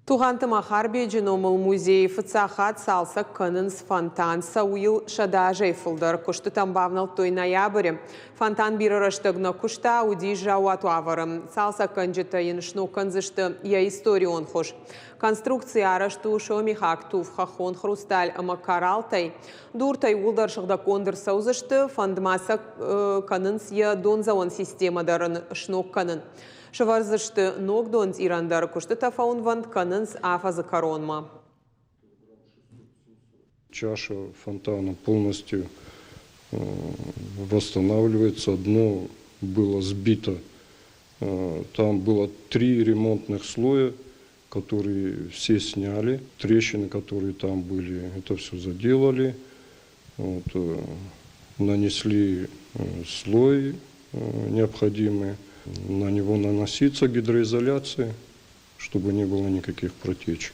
Тугъанты Махарбеджы номыл музейы фыццаг хатт цалцӕг кӕнынц фонтан. Цӕуы йыл 100 азӕй фылдӕр. Куыстытӕм бавнӕлдтой ноябры. Фонтан бирӕ рӕстӕг нӕ куыста, уыдис заууат уавӕры. Цалцӕггӕнджытӕ йын сног кӕндзысты йӕ историон хуыз. Конструкци арӕзт у сомихаг туф, хӕххон хрусталь ӕмӕ коралтӕй. Дуртӕ иууылдӕр сыгъдӕггонд ӕрцӕудзысты. Фӕнд ма сӕ кӕнынц йӕ дондзӕуӕн системӕ дӕр ын сног кӕнын. Сӕвӕрдзысты ног донцъирӕн дӕр. Куыстытӕ фӕуынвӕнд кӕнынц афӕдзы кӕронмӕ. Чаша фонтана полностью восстанавливается. Дно было сбито. Там было три ремонтных слоя, которые все сняли. Трещины, которые там были, это все заделали. Вот, нанесли слой необходимый. На него наносится гидроизоляция, чтобы не было никаких протечек.